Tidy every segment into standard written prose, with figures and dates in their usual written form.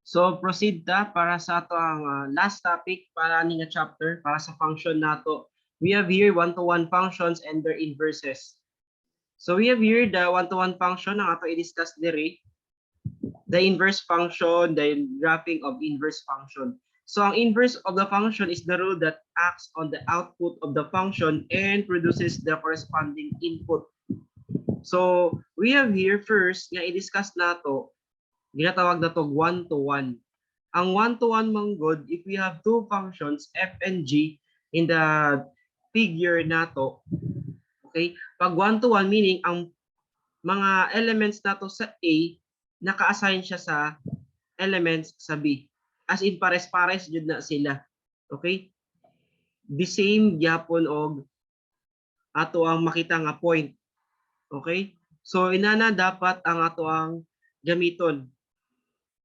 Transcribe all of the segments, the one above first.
So proceed ta para sa ato ang last topic para ani nga chapter, para sa function nato. We have here one-to-one functions and their inverses. So we have here the one-to-one function ang ato i-discuss diri. The inverse function, the graphing of inverse function. So ang inverse of the function is the rule that acts on the output of the function and produces the corresponding input. So we have here first nga i-discuss nato, ginatawag na to one to one. Ang one to one man gud, if we have two functions f and g in the figure nato, okay? Pag one to one, meaning ang mga elements nato sa A naka-assign siya sa elements sa B. As in pares-pares jud na sila. Okay? The same gyapon og ato ang makita nga point. Okay? So inana dapat ang ato ang gamiton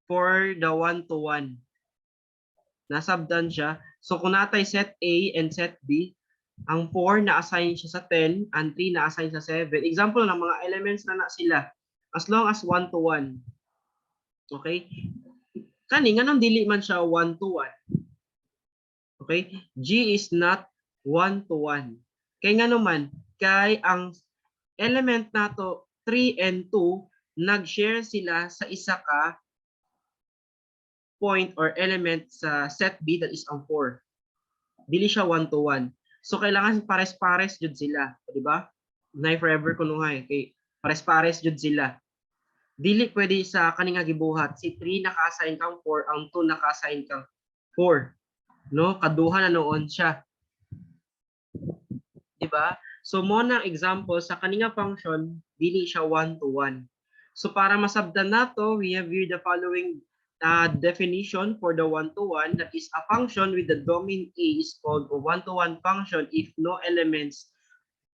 for the one to one. Nasabtan siya. So kung natay set A and set B, ang 4 na-assign siya sa 10, ang 3 na-assign sa 7. Example ng mga elements na na sila. As long as 1 to 1. Okay? Kani, nganong dili man siya 1 to 1? Okay? G is not 1 to 1. Kay ngano man, kay ang element nato 3 and 2, nag-share sila sa isa ka point or element sa set B, that is ang 4. Dili siya 1 to 1. So kailangan pares-pares jud sila, di ba? Nay forever kunuhay kay pares-pares jud sila. Dili pwede sa kani nga gibuhat. Si 3 naka-assign kang 4, ang 2 naka-assign kang 4. No? Kaduha na noon siya. Di ba? So mo na example sa kani nga function, dili siya 1 to 1. So para masabtan nato, we have here the following definition for the one-to-one, that is, a function with the domain A is called a one-to-one function if no elements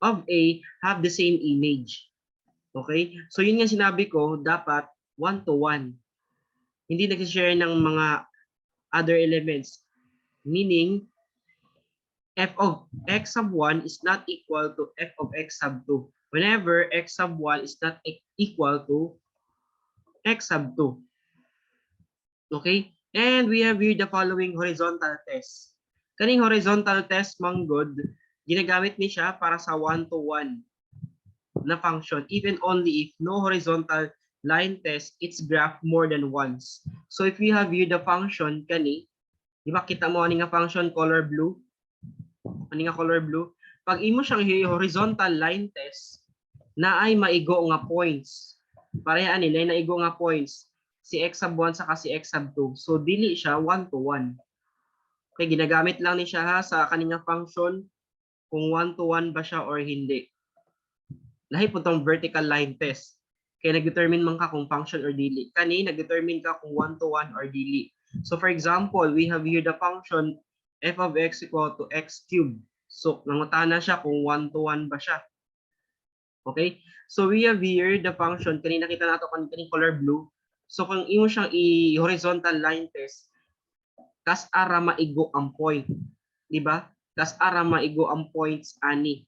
of A have the same image. Okay? So yun nga sinabi ko, dapat one-to-one. Hindi nag-share ng mga other elements. Meaning, f of x sub 1 is not equal to f of x sub 2. Whenever x sub 1 is not equal to x sub 2. Okay? And we have here the following horizontal test. Kaning horizontal test manggod, ginagamit ni siya para sa one-to-one na function, even only if no horizontal line test its graph more than once. So if we have here the function kani, di ba kita mo ani nga function color blue? Ani nga color blue? Pag imo siyang horizontal line test, na ay maigo nga points. Pareha ani na naigo nga points si x sub 1 saka si x sub 2. So dili siya 1 to 1. Okay, ginagamit lang ni siya ha sa kaninga function kung 1 to 1 ba siya or hindi. Lahi po tong vertical line test. Kaya nag-determine man ka kung function or dili. Kani nag-determine ka kung 1 to 1 or dili. So for example, we have here the function f of x equal to x cubed. So nangutana siya kung 1 to 1 ba siya. Okay? So we have here the function, kanina kita nato kaning color blue. So kung imo siyang i-horizontal line test, kas ara maigo ang point. Di ba? Kas ara maigo ang points ani.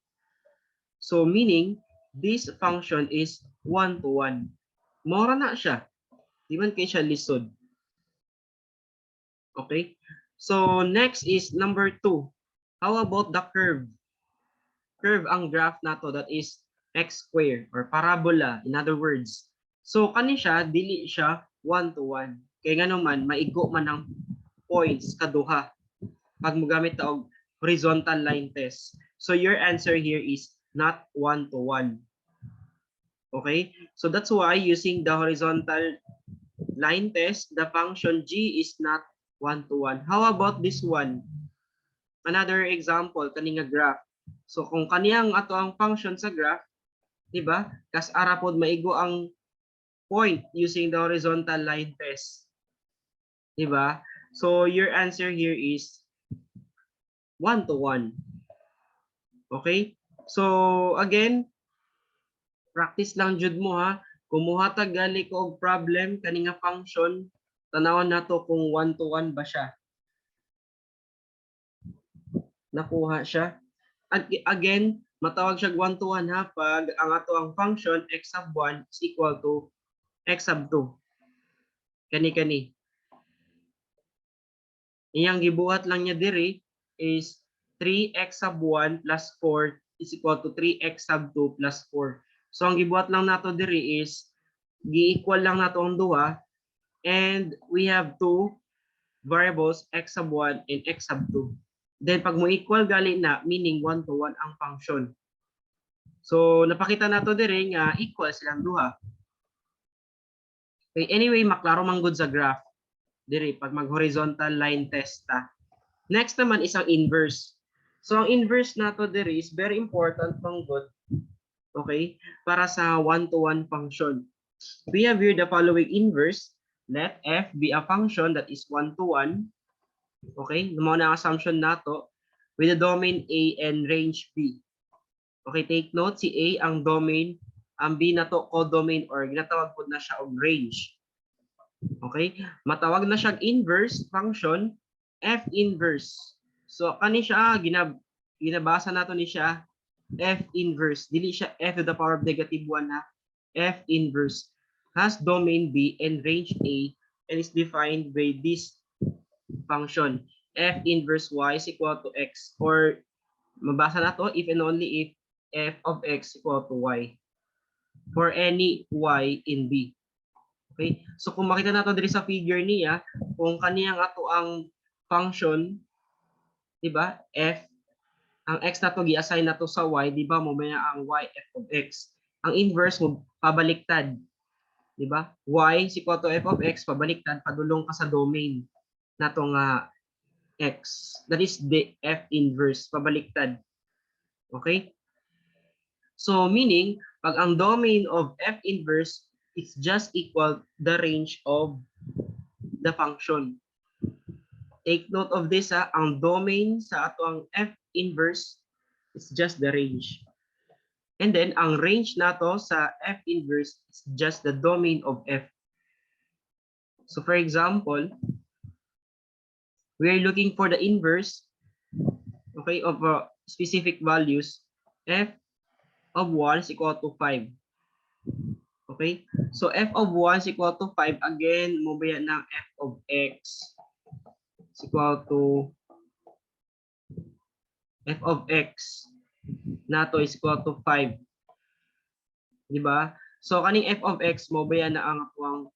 So meaning, this function is 1 to 1. Mora na siya. Di man kay siya lisod. Okay? So next is number 2. How about the curve? Curve ang graph nato, that is x square or parabola, in other words. So kani siya, dili siya 1 to 1. Kay ngano man, maigo man ang points kaduha pag mogamit ta og horizontal line test. So your answer here is not 1 to 1. Okay? So that's why using the horizontal line test, the function g is not 1 to 1. How about this one? Another example, kani nga graph. So kung kaniyang ato ang function sa graph, di ba? Kas ara pod maigo ang point using the horizontal line test. Di ba? So your answer here is 1 to 1. Okay? So again, practice lang jud mo ha. Kumuha ta gali ko og problem kani nga function, tanawon nato kung 1 to 1 ba siya. Nakuha siya. Again, matawag siya 1 to 1 ha pag ang ato ang function x sub 1 is equal to x sub 2. Kani kani. Iyang gibuhat lang niya diri is 3x sub 1 plus 4 is equal to 3x sub 2 plus 4. So ang gibuhat lang nato diri is gi-equal lang nato ang duha and we have two variables, x sub 1 and x sub 2. Then pag mo equal gali na, meaning 1 to 1 ang function. So napakita nato diri nga equal silang duha. Okay, anyway, maklaro man gud sa graph diri pag mag horizontal line test ta. Next naman is ang inverse. So ang inverse nato diri is very important man gud. Okay? Para sa one-to-one function. We have here the following inverse. Let f be a function that is one-to-one. Okay? Mao na ang assumption nato with the domain A and range B. Okay, take note, si A ang domain, ang B nato codomain or ginatawag pod na siya og range. Okay? Matawag na siyang inverse function, f inverse. So kani siya ginabasa nato ni siya f inverse. Dili siya f to the power of negative 1 ha. F inverse has domain B and range A and is defined by this function, f inverse y is equal to x, or mabasa na to if and only if f of x equal to y for any y in B. Okay? So kung makita nato diri sa figure niya, kung kaniyang ato ang function, di ba? F, ang x nato gi-assign nato sa y, di ba? Mao may ang y f of x. Ang inverse mo pabaliktad. Di ba? Y is equal to f of x, pabaliktad, padulong ka sa domain nato nga x. That is the f inverse, pabaliktad. Okay? So meaning, pag ang domain of f inverse is just equal the range of the function. Take note of this ha, ang domain sa ato ang f inverse is just the range. And then ang range nato sa f inverse is just the domain of f. So for example, we are looking for the inverse, okay, of specific values. F of 1 is equal to 5. Okay? So f of 1 is equal to 5. Again, mao ba ng f of x is equal to f of x nato is equal to 5. Di ba? So kaning f of x, mao ba na ang atuang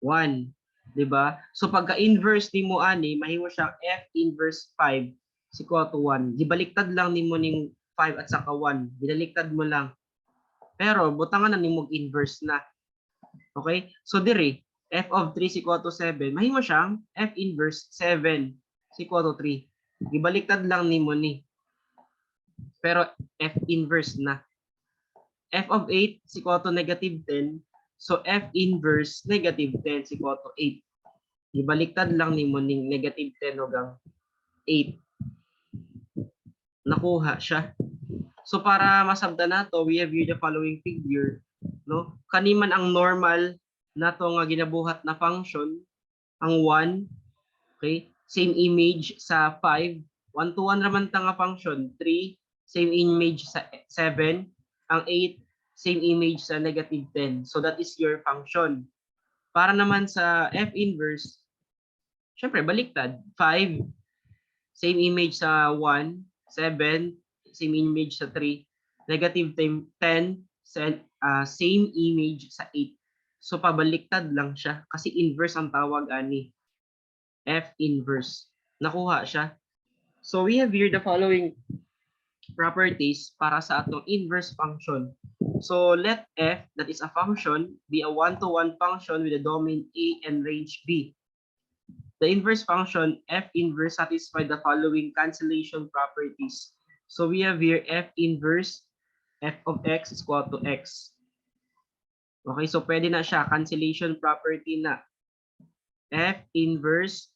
1, di ba? So pagka inverse nimo ani, mahimo siya f inverse 5 is equal to 1. Gibaliktad lang nimo ning 5 at saka 1. Binaliktad mo lang. Pero butangan na nimo inverse na. Okay? So diri f of 3 is equal to 7. Mahimo siyang f inverse 7 is equal to 3. Gibaliktad lang nimo ni. Pero f inverse na. F of 8 is equal to negative 10. So f inverse negative 10 is equal to 8. Gibaliktad lang nimo ning negative 10 ug ang 8. Nakuha siya. So para masabtan nato, we have here the following figure, no? Kani man ang normal nato nga ginabuhat na function, ang 1, okay? Same image sa 5, 1 to 1 raman ta nga function, 3, same image sa 7, ang 8, same image sa negative 10. So that is your function. Para naman sa f inverse, syempre baliktad, 5, same image sa 1, 7, same image sa 3, negative 10, same image sa 8. So pabaliktad lang siya kasi inverse ang tawag ani. F inverse. Nakuha siya. So we have here the following properties para sa atong inverse function. So let f, that is a function, be a one-to-one function with the domain A and range B. The inverse function f inverse satisfy the following cancellation properties. So we have here f inverse f of x is equal to x. Okay, so pwede na siya, cancellation property na. F inverse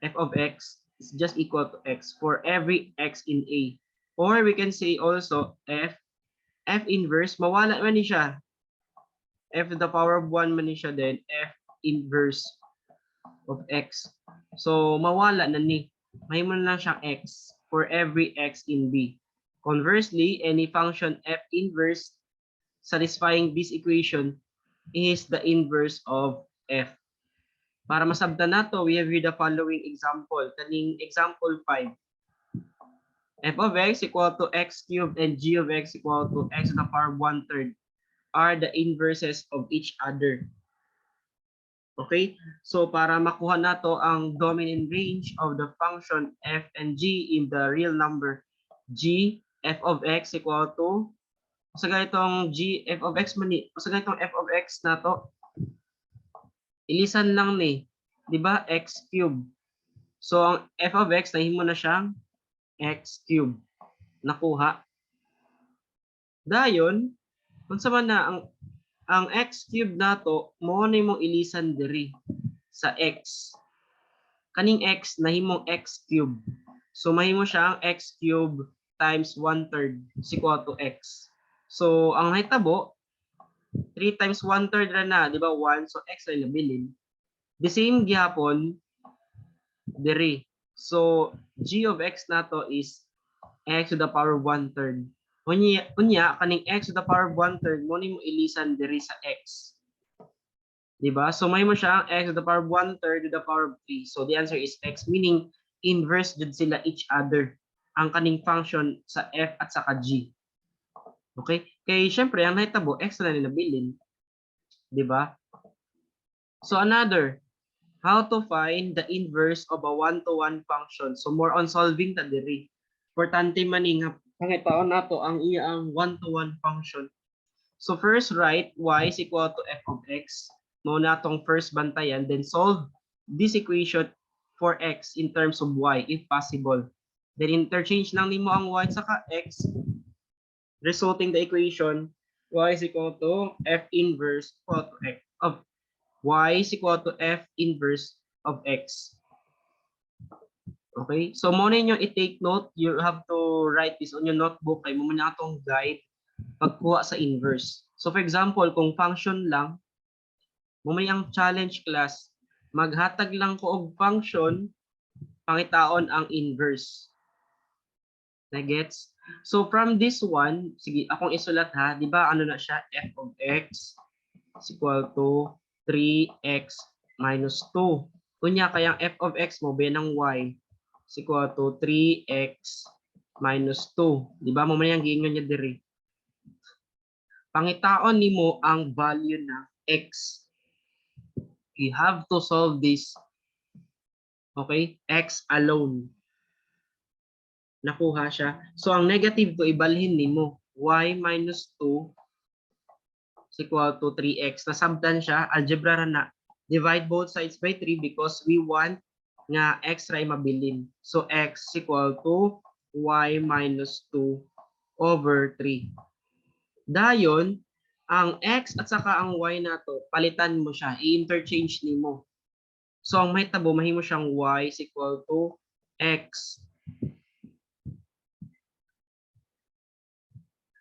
f of x is just equal to x for every x in A. Or we can say also f inverse, mawala man ni siya. F to the power of 1 man ni siya, then f inverse of x. So mawala na ni. Mahimo na lang siyang x for every x in B. Conversely, any function f inverse satisfying this equation is the inverse of f. Para masabtan nato, we have here the following example. Kaning example 5. F of x equal to x cubed and g of x equal to x to the power of 1/3 are the inverses of each other. Okay? So para makuha nato ang domain and range of the function f and g in the real number g, f of x equal to sa ganitong g f of x man ni, sa ganitong f of x nato, ilisan lang ni, di ba, x cube. So ang f of x, nahimo na siyang x cube. Nakuha. Dayon, unsa man na ang x cube nato, mo na imong ilisan diri sa x. Kaning x nahimong x cube. So mahimo siyang x cube times 1/3 is equal to x. So ang nahitabo, 3 times 1/3 ra na, di ba, 1, so x ay nabilin. The same gihapon diri. So g of x nato is x to the power of 1/3. Unya kaning x to the power of 1/3 mo nimo ilisan diri sa x. Di ba? So mahimo siya ang x to the power of 1/3 to the power of 3. So the answer is x, meaning inverse jud sila each other ang kaning function sa f at saka g. Okay? Kay syempre ang nahitabo, x na nila nabilin. Di ba? So another, how to find the inverse of a one-to-one function. So more on solving ta diri. Importante man ni nga pangitaon nato ang iyang one-to-one function. So first, write y is equal to f of x. Mao na atong first bantayan, then solve this equation for x in terms of y if possible. Then interchange lang nimo ang y saka x, resulting the equation y is equal to f inverse equal to x of y is equal to f inverse of x. Okay? So mo na inyo i-take note, you have to write this on your notebook kay mo man atong guide pagkuha sa inverse. So for example, kung function lang, mo may ang challenge, class, maghatag lang ko og function, pangitaon ang inverse. Nagets? So from this one, sige, akong isulat ha, di ba ano na siya, f of x is equal to 3x minus 2. Kunya kaya ang f of x mo ba ng y is equal to 3x minus 2. Di ba mo man yung giingon niya diri? Pangitaon nimo ang value ng x. You have to solve this. Okay? X alone. Nakuha siya. So ang negative 2, ibalhin nimo. Y minus 2 is equal to 3x. Nasabtan siya, algebra ra na. Divide both sides by 3 because we want nga x ra mabilin. So x is equal to y minus 2 over 3. Dayon, ang x at saka ang y nato, palitan mo siya, i-interchange nimo. So ang mahitabo, mahimo siyang y is equal to x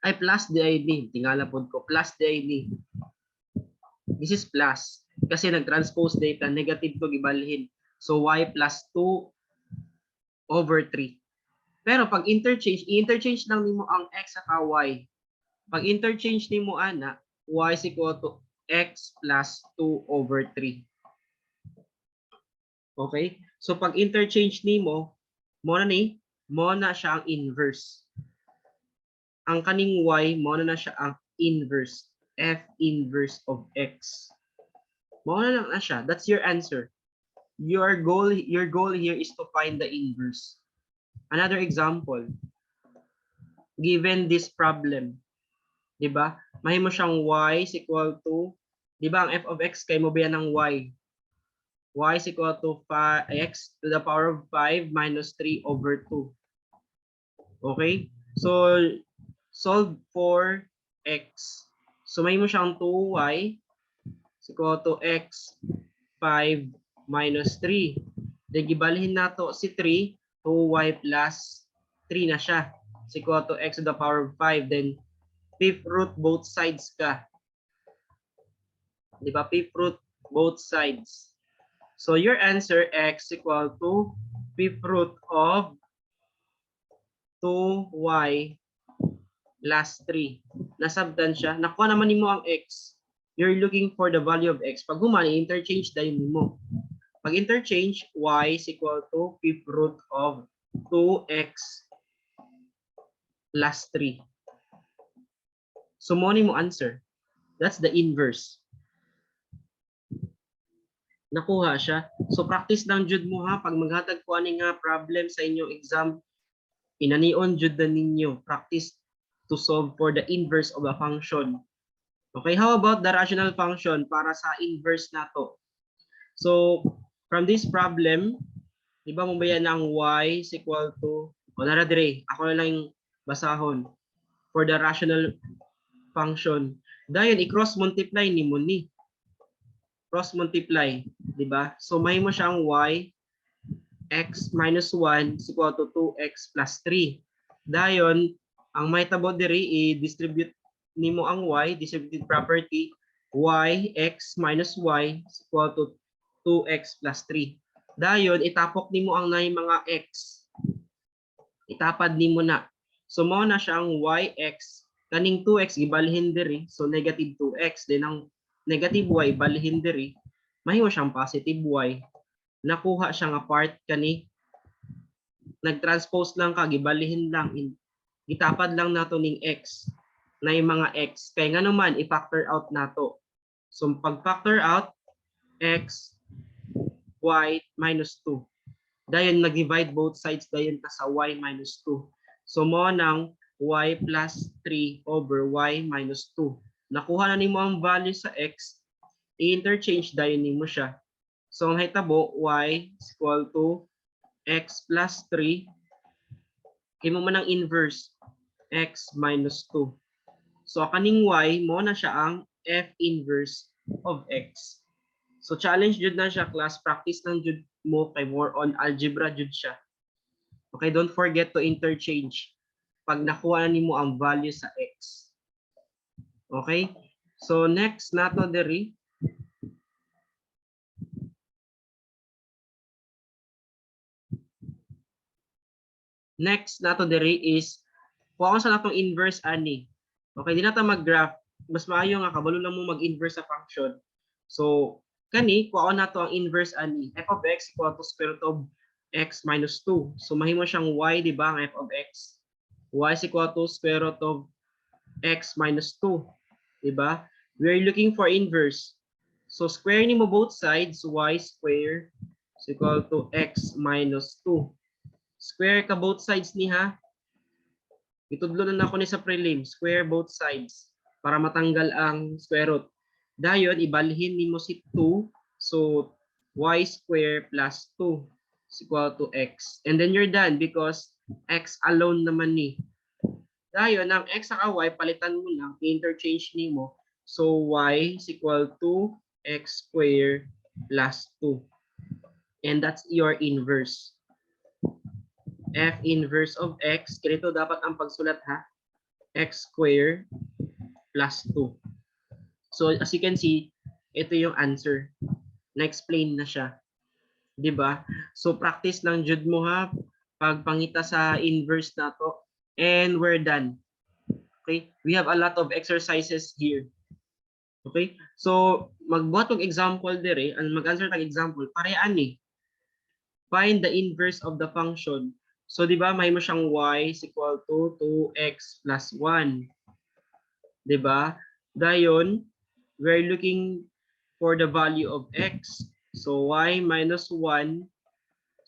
ay plus DID. Tingala pod ko, plus DID. This is plus. Kasi nag-transpose data, negative to gibalhin. So y plus 2 over 3. Pero pag interchange, i-interchange lang nimo ang x saka y. Pag interchange nimo ana, y is equal to x plus 2 over 3. Okay? So pag interchange nimo, mo na siya ang inverse. Ang kaning y, mo na siya ang inverse. F inverse of x. Mo na lang na siya. That's your answer. Your goal here is to find the inverse. Another example. Given this problem, 'di ba? Mahimo siyang y is equal to, 'di ba, ang f of x kay mo ba ng y? Y is equal to 5 x to the power of 5 minus 3 over 2. Okay? So solve for x. So mahimo siyang 2y is equal to x 5 minus 3. Then gibalhin nato si 3, 2y plus 3 na siya. Is equal to x to the power of 5. Then fifth root both sides ka. Di ba? Fifth root both sides. So your answer, x equal to fifth root of 2y plus 3. Nasabtan siya. Nakuha naman nimo ang x. You're looking for the value of x. Pag human, interchange dayon nimo. Pag interchange, y is equal to fifth root of 2x plus 3. So mo ni mo answer. That's the inverse. Nakuha siya. So practice lang jud mo ha, pag maghatag ko ani nga problem sa inyong exam, inanion jud na ninyo. Practice to solve for the inverse of a function. Okay, how about the rational function para sa inverse nato? So, from this problem, di ba mo ba yan ang y is equal to, o nara dire, ako na lang yung basahon for the rational function. Dayon, i-cross multiply ni mo ni. Cross multiply, di ba? So mahimo siyang y x minus 1 is equal to 2x plus 3. Dayon, ang mahitabo diri, i-distribute nimo ang y, distributed property, y x minus y is equal to 2x plus 3. Dayon, itapok nimo ang nay mga x. Itapad nimo na. So mao na siyang yx, kaning 2x gibalhin diri, so negative 2x. Then ang negative y balhin diri, mahimo siyang positive y. Nakuha siya nga part kani. Nag-transpose lang ka, gibalhin lang in, gitapad lang nato ning x na yung mga x. Kaya nga naman, i-factor out nato. So pag factor out, x, y minus 2. Dayon nag-divide both sides dayon ta sa y minus 2. So mo nang y plus 3 over y minus 2. Nakuha na nimo ang value sa x, i-interchange dayon nimo siya. So ang hitabo, y is equal to x plus 3. Himo man ang inverse, x minus 2. So kaning y mo na siya ang f inverse of x. So challenge jud na siya, class, practice lang jud mo kay more on algebra jud siya. Okay, don't forget to interchange pag nakuha na nimo ang value sa x. Okay? So next nato diri, is kuha sa natong inverse ani. Okay, di na ta mag-graph. Mas maayo nga kabalo lang mo mag-inverse sa function. So kani, kuha nato ang inverse ani. F of x equal to square root of x minus 2. So mahimo siyang y, di ba, ang f of x? Y is equal to square root of x minus 2. Di ba? We are looking for inverse. So square nimo both sides, y square is equal to x minus 2. Square ka both sides ni ha. Itudlo na nako ni sa prelim, square both sides para matanggal ang square root. Dayon ibalhin nimo si 2, so y square plus 2 is equal to x. And then you're done because x alone naman ni. Dayon ang x saka y palitan mo lang, interchange nimo. So y is equal to x square plus 2. And that's your inverse. F inverse of x, ganito dapat ang pagsulat ha, x square plus 2. So as you can see, ito yung answer. Na-explain na siya. 'Di ba? So practice lang jud mo ha pagpangita sa inverse nato and we're done. Okay? We have a lot of exercises here. Okay? So magbuhat og example dire, ang mag-answer tag example, parehan ni. Find the inverse of the function. So di ba mahimo siyang y is equal to 2x plus 1. Di ba? Dayon, we're looking for the value of x. So y minus 1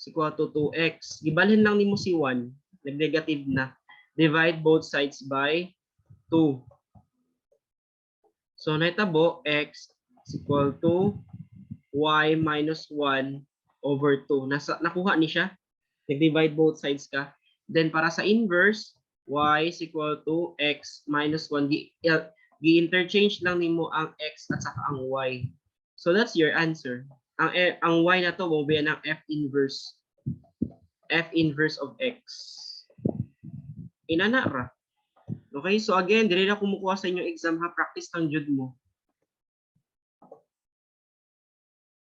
is equal to 2x. Gibalhin lang nimo si 1, nag-negative na. Divide both sides by 2. So nahitabo x is equal to y minus 1 over 2. Nasa, nakuha ni siya. Nag-divide both sides ka. Then para sa inverse, y is equal to x minus 1. Gi-interchange lang nimo ang x at saka ang y. So that's your answer. Ang y na to mo ng f inverse. F inverse of x. Inana ra. Okay, so again, dili na kumukuha sa inyong exam ha, practice lang jud mo.